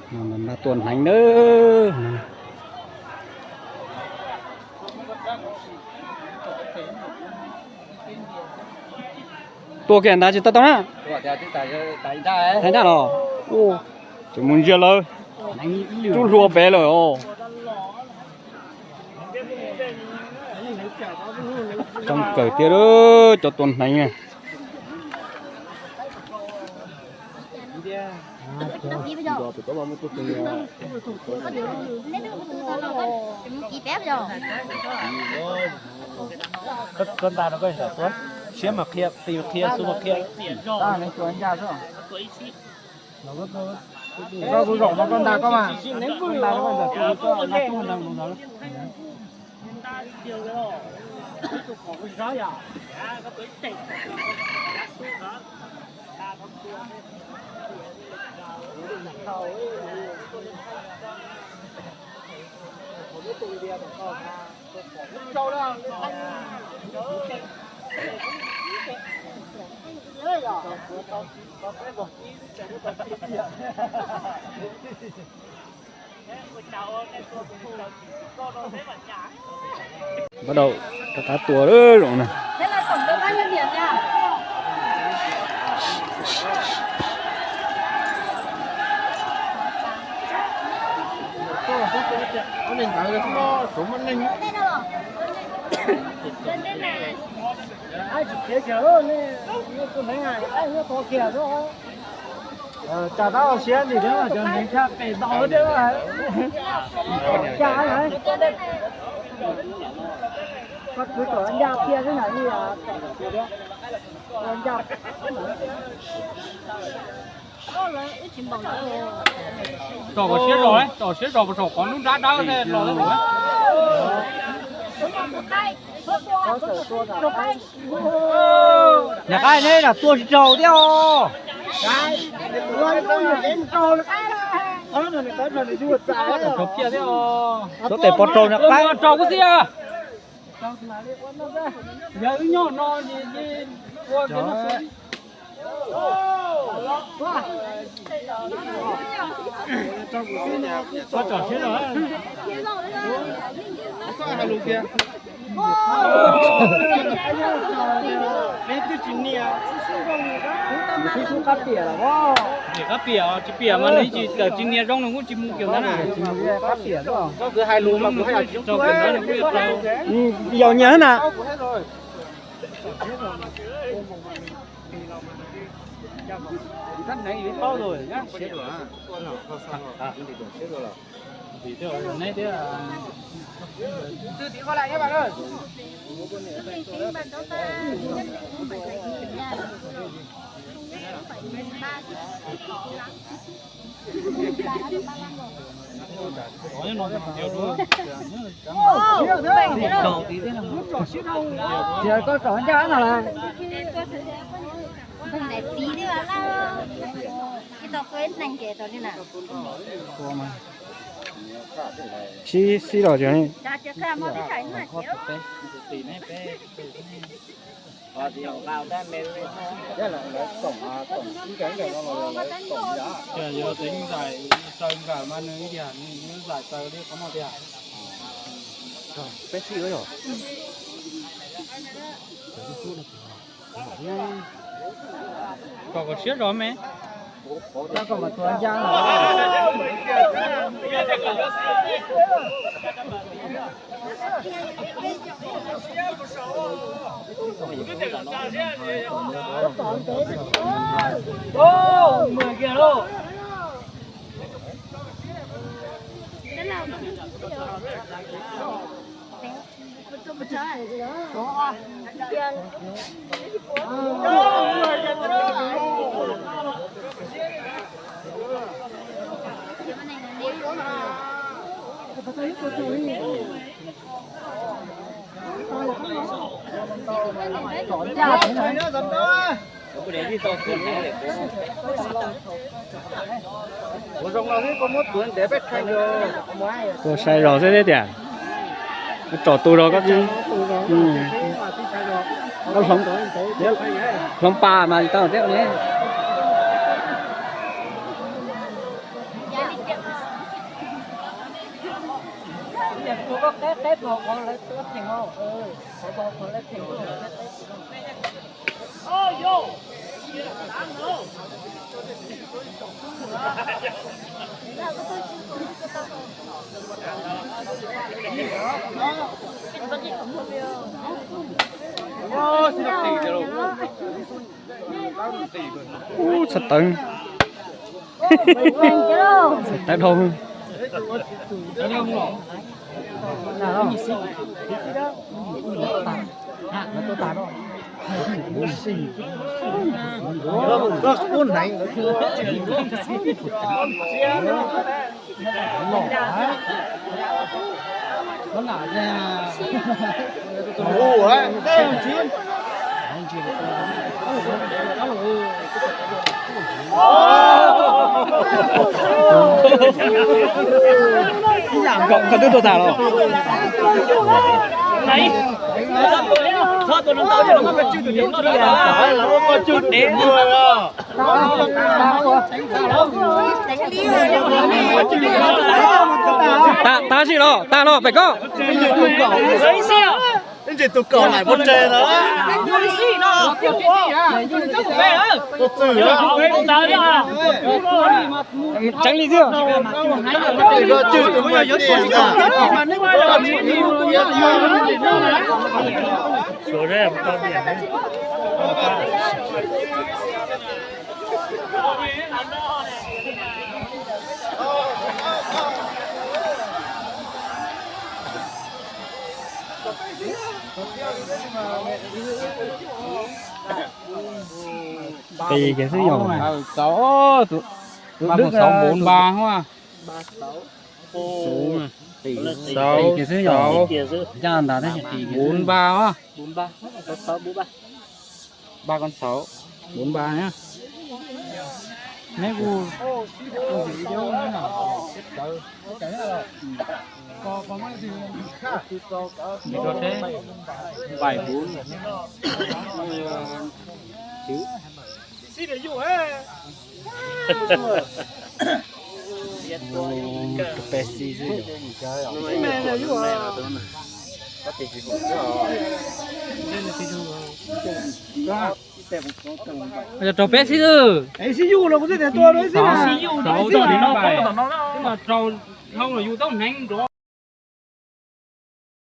Npaj tua hneev na. Tua kiag ntawd tsis tau tau na. Tau ib nrab los. Tseem mus ntsia lawv rub hlua pem lawm os. Coob kawg thiab cov tua hneev na. Koj nta no koj siab mas qhia, tis qhia xu mas qhia. Koj kuv zaum no koj nta koj mas, koj nta koj ntawm tus koj nqa tub nrog ntawd. Bắt đầu rov qab tua lawm zaum no. Tsam tab los siab ntsis thiab mas cov hneev tshaj pem tau thiab. Cas, koj kwv kom ncaj kiag xwb na, ncaj. Tsom kom siab zog, tsom siab zog puas tsom qhov lub nrab dawb los. Niam qaib, neb lam tua tsis raug thiab os. Rau phiaj thiab os. Rau kuv xib. Yog wb nyob no ua kev no. Tsom siab zog. Xub xub qab piam los. Qab piam, tsis piam mas nws tsis kawm tsis nias zoo nws kuj tsis mus kiag ntawd na. Koj kwv hais lus mas kuv hais tsis tau. Yaum nyias na. Tias koj tsom ncaj no lawm. Sib sib los tias. Yog tev zais tsaws nkawm mas nws ib tiag, nws zais tsaws li qhov no tiag. Peb sij yog kom siab zog me. Tua sai zog xwb thiab tiag. Tsom tus rau koj. Hloov pa mas tau thiab ne. Ub, txhais tawv. Txhais tawv dhau. Koj twb tuaj tas los? Tas, tas sim los, tas los pem koj. Ib ntsis tus kaum laim pov tseg na. Tus txwm. Tseev li xwb. Pes kiag xwb yog. Tus Đức sáu bốn ba ha. Sáu, sáu, bốn ba ha. Ba con sáu, bốn ba nhá. Neb kuj bảy bốn. Pes xis xwb. Yog rau peb xib xwb. Rau dhau los yus tau hneev nrov.